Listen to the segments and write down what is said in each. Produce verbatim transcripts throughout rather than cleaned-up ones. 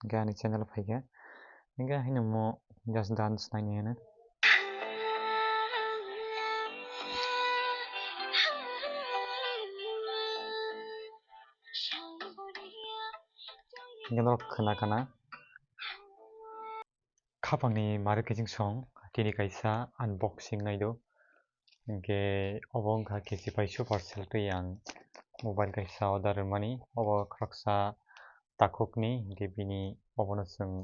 Hingke ani channel phaikha. Hingke haino mo just dance naini hino. Hingke norok khna khna. Khapangni mari kiching song, tini kaisa unboxing naido. Hingke obo wngkha K C pai super sale twi ang mobile kaisa order rwmani. Obo khoroksa takhukni, hingke bini obono chwng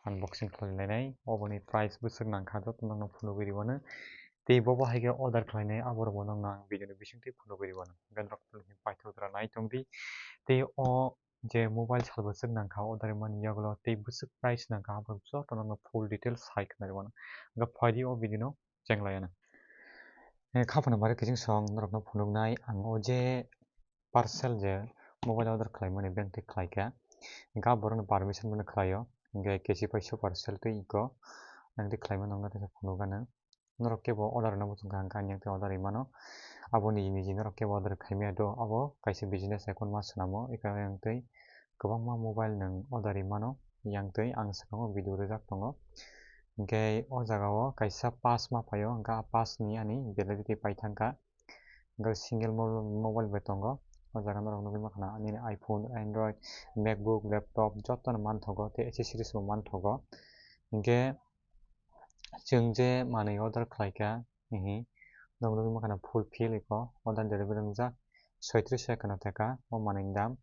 unboxing khlai lainai. Oboni price bwswk nangkha joto nokno phunugwi rwmano. Tei bobo hai khe order khlainai aborokbo nokno ang video ni bisingtwi phunugwi rwmano. Hingke norok paithak jora nai tongdi. Tei o je mobile salbo swk nangkha order mani yagulo tei bwswk price nangkha aborok joto nokno full details sai khna rwmano. Hingke phaidi o video no cheng laiyana. Eh, khaphano mari kiching song norokno phunuknai ang o je parcel je mobile order khlaimani bank twi khlaikha. Hingke borokni permission bono khlaio. Hingke K C pai super sale twi iko ang twi khlaimano wngkha teisa phunukgano. Norok kebo order rwna muchungkha hingke ang yang twi order rwmano. Aboni niji norok kebo order khaimaya do abo kaisa business account ma swnamo ika yang twi kwbangma mobile nwng order rwmano yang twi ang swkango video rwjak tongo. Hingke o jaga o kaisa pass ma phaio hingke a pass ni ani validity paithangkha. Hingke single mo-, mobile bai tongo. O jaga norok nugwi mankha na, nini iPhone, Android, MacBook, laptop, jotono manthogo, tei accessories bo manthogo. Hingke chwng je manwi order khlaikha, hihi, norok nugwi mankha na fulfill iko, order delivery wngjak, soitris soi kwna thaka o manwi ni dam.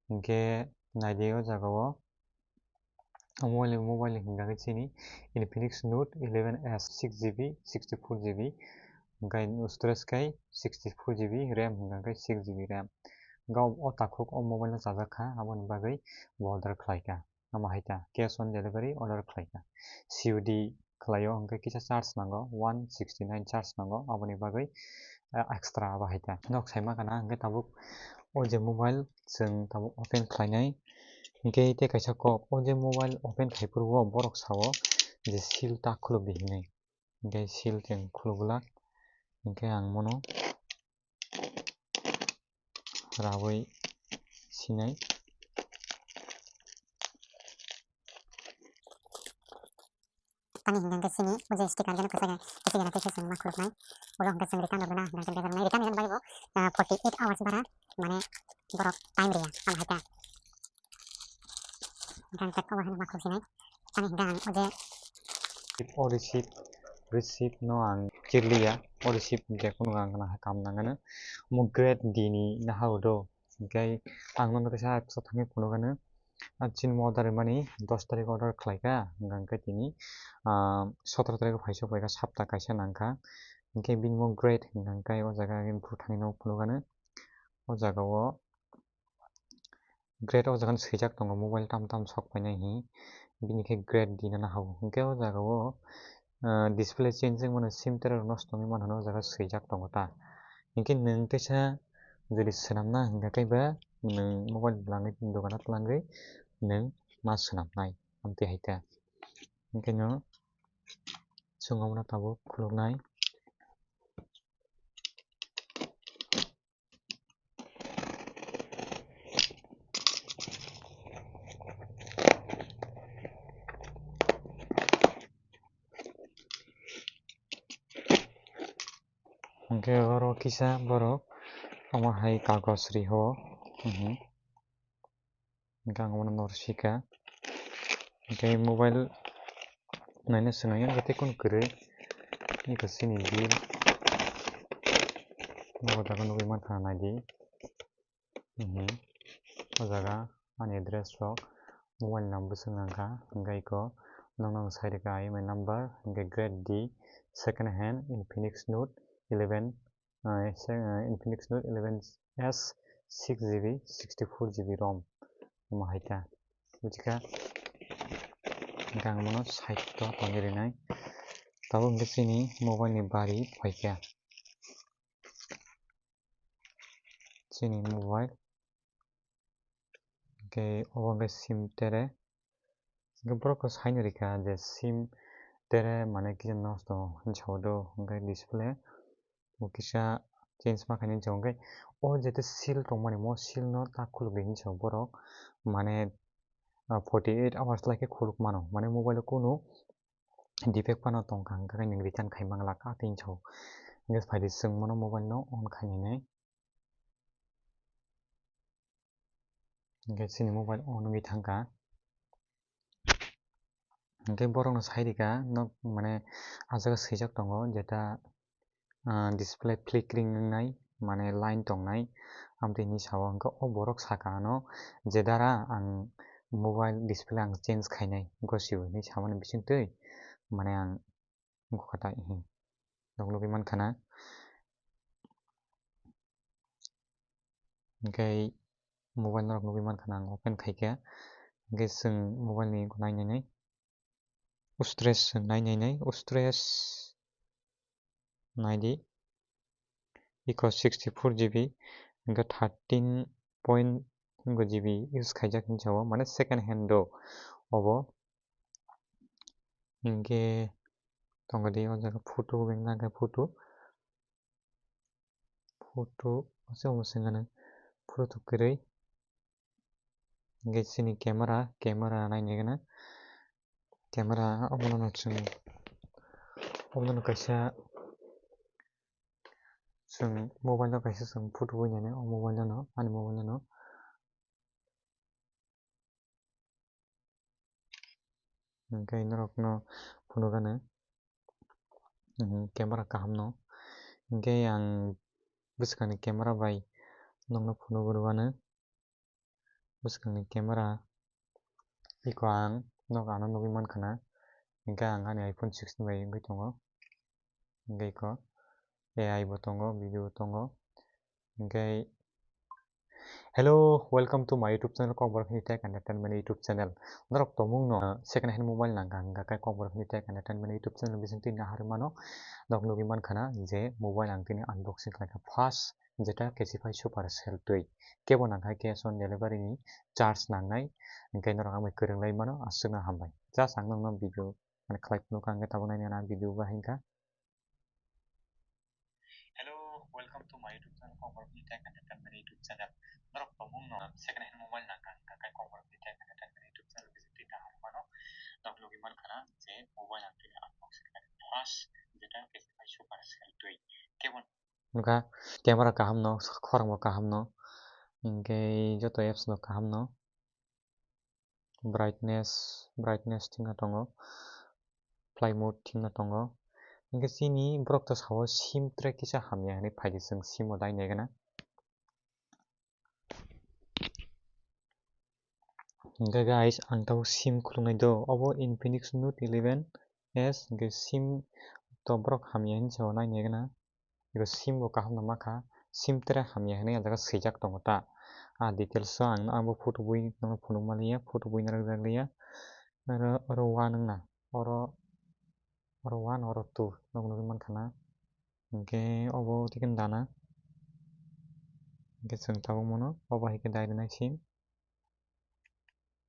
Hingke naidi o jaga o, O mobile, mobile ni hingka khe chini Infinix Note eleven S six G B, sixty-four G B, hingka storage khe sixty-four G B, RAM hingka khe six G B RAM. Hingka o takhuk o mobile no chajak kha, aboni bagwi bo order khlai kha. Ama hai ta, cash on delivery order khlai kha. C O D khlaio, hingke kisa charge nango, one sixty-nine charge nango, aboni bagwi, ah, extra abo hai ta. Nok saima kana, hingke tabuk o je mobile chwng tabuk open khlainai, hingke tei kaisa kok, o je mobile open khai phuru o borok sao je seal ta khuluk di hinwi, hingke seal chwng khuluk glak, hingke ang bono raui sinai. Ani hingka hingke chini o je sticker gano kwchak, kwchak gana teisa chwng ma khuluknai. Ulo hingke chwng return rwna hingka hingke return rwnai. Return rwna bagwi bo, ah, forty eight hours bara mane borok time rwya, amo hai ta. Hingke hingke obo haino ma khuluk sinai. Ani hingke ang o je o receipt, receipt no ang kirliya. O receipt hingke kunu ang kana kam nangano. Omo grade D ni naha udo. Hingke ang nono kaisa apps o thangwi phunukgano. Ah, chini order rwmani dos tarik order khlaikha, hingka hingke tini, ah, sotoro tarik phaiso phaikha, sapta kaisa nangkha. Hingke bini bo grade hingka hingke o jaga bufang thangwi nogo phunukgano. O jaga o grade o jaga no swijak tongo, mobile tam tam sok painai hinwi. Bini khe grade D no naha o. Hingke o jaga o, ah, display change wngmano sim tere nosto wngwi mano hwnwi o jaga swijak tongo ta. Hingke nwng teisa jodi swnamna hingka khe ba nwng mobile twlangwi dogano twlangwi nwng ma swnamnai amtwi hai ta. Hingke no chwng omono tabuk khuluknai. Hingke oro kisa borok omo hai kagoj ri ho. Mhm. Hingke ang bono nor sika. Hingke mobile naina swnamya hingke tei kunu kwrwi. Eko chini bill. Nogo jaga nugwi mankha naidi. Mhm. O jaga ani address rok, mobile number swng nangkha. Hingke eko nokno ang sai rwkha I M I number. Hingke grade D, second hand Infinix Note eleven, ah, se-, ah, Infinix Note eleven S six G B, sixty-four G B ROM. Omo hai ta. Buji kha? Hingke ang bono side o tongwi rinai. Tabuk hingke chini mobile ni bari phaikha. Chini mobile. Hingke obo hingke sim tere. Hingke borok khe saino rikha je sim tere mane kisa nosto hinwi sao do hingke display bo kisa change ma khainai hinwi sao hingke o jete seal tongmani mo seal no ta khulukdi hinwi sao borok mane ah, forty eight hours lai khe khuluk mano. Mane mobile o kunu defect phano tongkha, hwnkhe nang return khai manglak, a tin sao. Hwnkhe phaidi chwng mono mobile no on khainai nai. Hwnkhe chini mobile on wngwi thangkha. Hwnkhe borokno sai rikha, nok mane ah jaga swijak tongo, jeta, ah, display flickering wngnai, mane line tongnai, amtwi hinwi sao. Hwnkhe o borok saka ano, je dara ang mobile display ang change khainai, gosio hinwi samani bisingtwi, mane ang wngkha tai, hmm. Nok nugwi mankha na. Hwnkhe mobile norok nugwi mankha na ang open khaikha. Hwnkhe chwng mobile ni nai nai nai. Ustres chwng nai nai nai. Ustres naidi. Iko sixty four G B, hwnkhe thirteen point five G B use khaijak hinwi sao. Mane second hand do obo. Hwnkhe tongo di o jaga photo, bini nangkhe photo. Photo, ase omo se nganai. Photo kwrwi. Hwnkhe chini camera, camera nainai gana. Camera omono no chwng, omono no kaisa chwng mobile no kaisa chwng photo wi nai o mobile no, ani mobile no. Hwnkhe norokno phunukgano, mhm, camera kahamno. Hwnkhe ang bwskangni camera bai nokno phunugwi rwano. Bwskangni camera iko ang nok ano nugwi mankha na. Hwnkhe ang ani iPhone sixteen bai wngwi tongo. Hwnkhe iko A I bo tongo, video bo tongo. Hwnkhe, hello, welcome to my YouTube channel, Kokborok Hindi Tech Entertainment YouTube channel. Norok tongmung no, uh, second hand mobile nangkha, hwnkha khe Kokborok Hindi Tech Entertainment YouTube channel bising twi naharwi mano. Nok nugwi mankha na je mobile ang tini unboxing khlaikha first, jeta K C five Super Cell twi. Kebo nangkha cash on delivery ni charge nangnai, hwnkhe norok ang bai kwrwng lai mano, aswkno hambai. Just ang nokno video, mane, khlai phunukha, hwnkhe tabuk nainani ang video bahai wngkha. Hello, welcome to my YouTube channel, Kokborok Hindi Tech Entertainment YouTube channel. Norok tongmung no second hand mobile nangkha, hwnkha khe Kokborok Hindi Tech Entertainment YouTube channel visit twi naharwi mano. Nok nugwi mankha na je mobile ang tini unboxing khlaikha first, jeta K C five Super Cell twi. Kebo wngkha camera kaham no, khorang bo kaham no, hwnkhe joto apps no kaham no. Brightness, brightness thikno tongo, flight mode thikno tongo. Hwnkhe chini borok to sao sim tray kisa hamya hinwi phaidi chwng sim bo dai nai gana. Hwnkhe guys, ang tabuk sim khuluknai do, obo Infinix Note eleven S, hwnkhe sim to borok hamya hinwi sao nai nai gana. Ego sim bo kaham no makha, sim tray hamya hinwi ah jaga swijak tongo ta. Ah details o ang, ang bo photo bui no phunuk manliya, photo bui narwk jak liya. Oro, oro one wngna, oro, oro one, oro two, nok nugwi mankha na. Hwnkhe obo tei khe dana. Hwnkhe chwng tabuk mano, obo hai khe dai rwnai sim.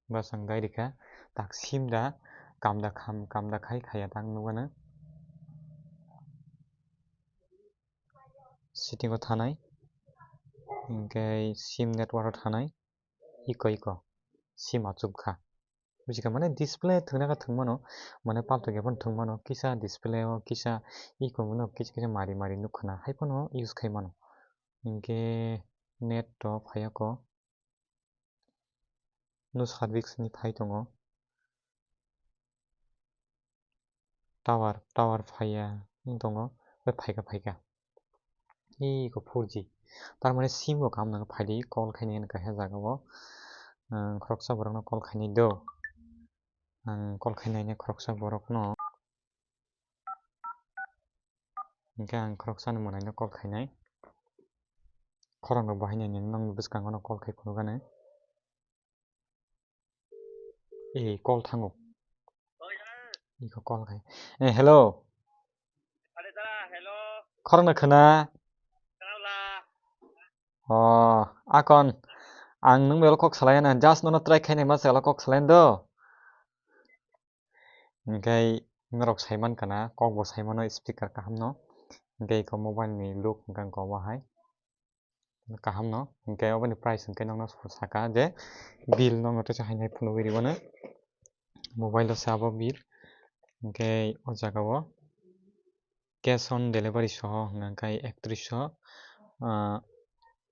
Bwsang dai rikha, tak sim da, kam da kham, kam da khai khaya tak nukgano. Setting o thanai, hwnkhe sim network o thanai, iko iko, sim achukha. Bujikha, mane display thwngna khe thwngmano, mane palto khe phano thwngmano, kisa display o kisa iko mano, kisa kisa mari mari nukkhana, hai phano use khai mano. Hwnkhe net to phaiya ko. No service ni phai tongo. Tower, tower phaiya wng tongo. Bai phaika, phaika. Iko four G. Tar mane sim bo kaham nang phaidi call khainai kaisa jaga o. Ang khoroksa borok no call khainai do. Ang call khainai khoroksa borok no. Hwnkhe ang khoroksani mwnaino call khainai. Khoroknwi bo haino nini nokni bwskango no call khai phunukgani. Ee, call thango. Iko call khai. Eh, hello. Khoroknwi khwna. Oh, Akon. Ang nwng bai ulo kok salai na. Just nono try khainai ma se ulo kok salai do. Hwnkhe norok sai mankha na, kok bo sai mano speaker kaham no. Hwnkhe iko mobile ni look hwnkhe wng kha omo hai. Kaham no, hwnkhe oboni price hwnkhe nokno saka je bill nokno teisa hai hai phunugwi rwmano, mobile o se abo bill, hwnkhe o jaga o cash on delivery soho hwnkhe ektrish sho, ah,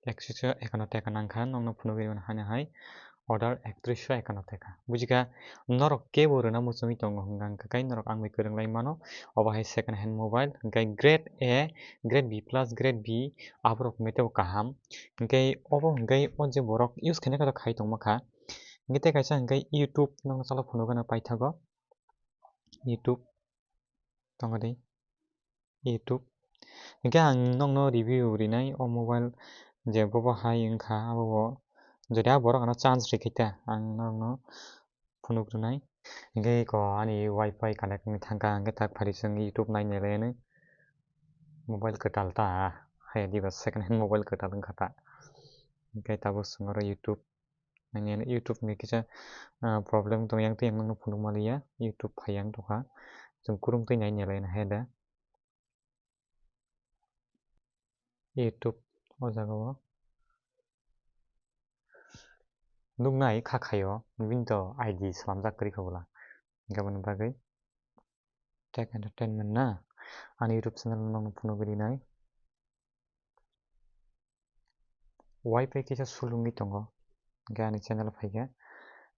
ektrish sho ekano teka nangkha, nokno phunugwi rwmano haino hai order ektrish sho ekano teka. Bujikha norok kebo rwna muchungwi tongo hwnkhe norok ang bai kwrwng lai mano, obo hai second hand mobile hwnkhe grade A, grade B plus, grade B aborok hwnkhe teibo kaham. Hwnkhe obo hwnkhe o je borok use khainai khe khai tongma kha. Hwnkhe tei kaisa hwnkhe YouTube nokno chalo phunukgwi paithago. YouTube tongo de. YouTube. Hwnkhe ang nokno review rinai o mobile je bobo hai wngkha abobo. Jodi a borok ano chance rikhe ta ang nokno phunuk rwnai. Hwnkhe ko ani wifi connect wngwi thangkha hwnkhe tak phari chwng YouTube nainai lainai. Mobile kwtal ta, hai diba second hand mobile kwtal wngkha ta. Hwnkhe tabuk chwng oro YouTube. Nangya YouTube ni kisa, ah, problem tong yang tei ang nokno phunuk maliya. YouTube phai yang tongkha. Chwng kurung twi nai nai lai na hai da. YouTube o jaga o. Nuknai kha khaio, bini to I D slamjak kwrwi kha bwla. Hwnkhe aboni bagwi Tech Entertainment na? Ani YouTube channel no nokno phunugwi rinai. Wifi kisa sulungwi tongo. Hwnkhe ani channel phaikha.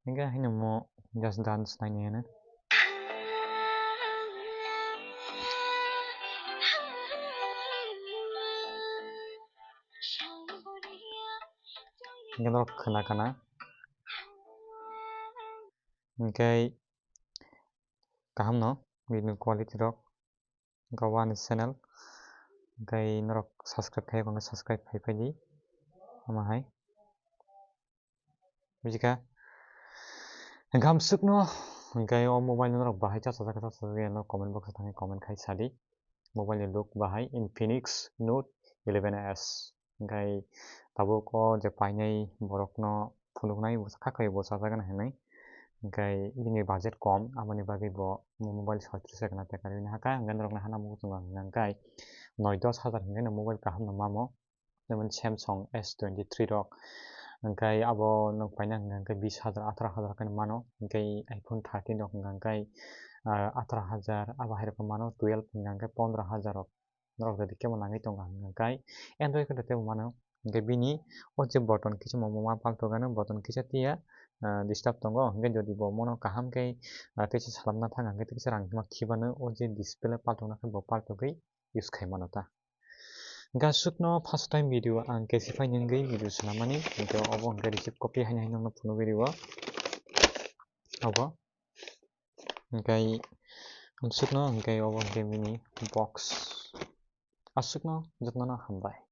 Hwnkhe haino mo just dance nainai ano. Hwnkhe norok khna kana. Hwnkhe kaham no video quality rok. Hwnkhe o ani channel. Hwnkhe norok subscribe khai, hwnkhe subscribe khai phai di. Omo hai. Bujikha. Hwnkhe hamswkno, hwnkhe o mobile norok bahai chasajak, chasajak ya no comment box o thangwi comment khai sadi. Mobile ni look bahai Infinix Note eleven S. Hwnkhe tabuk o je painai borokno phunuknai, bwsa kha khaio bo chajagana hinwi. Hwnkhe bini budget kom, aboni bagwi bo mobile soitris ekna teka rwna haka, hwnkhe norokno hana muchungo hwnkhe noi dos hajar hwnkhe no mobile kaham no mamo, jemon Samsung S twenty three rok, hwnkhe abo nwng paina hwnkhe bis hajar, atharo hajar hwnkhe mano, hwnkhe iPhone thirteen rok hwnkhe, ah, atharo hajar, abo hai rok mano, twelve hwnkhe pondro hajar rok. Norok jodi kebo nangwi tongo hwnkhe Android khe tebo mano, hwnkhe bini o je button kisa mo ma paltogano, button kisa tiya, ah, disturb tongo, hwnkhe jodi bo mono kaham khe, ah, teisa salamna thang hwnkhe teisa rang ma khibano o je display paltokna khe bo paltogwi use khai mano ta. Hwnkhe aswkno first time video ang kesi phaini wngwi video swnamani, hwnkhe obo hwnkhe receipt copy haino haino phunugwi rwo obo. Hwnkhe hamswkno hwnkhe obo hwnkhe bini box. Aswkno jotono hambai.